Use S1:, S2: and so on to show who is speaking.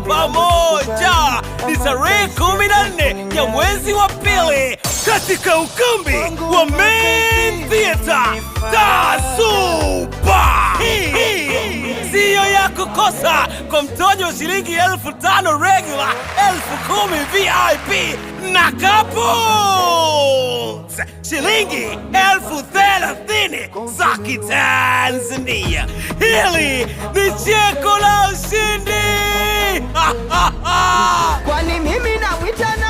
S1: Pamoja. Ni tarehe 14 ya mwezi wa pili katika ukumbi wa Main Theater Tasuba. Hii siyo ya kukosa, kwa mtonyo wa shilingi 5,000 regular, 10,000 VIP na couples shilingi 30,000 za Kitanzania. Hili ni cheko la ushindi.
S2: Kwani mimi namwita nani?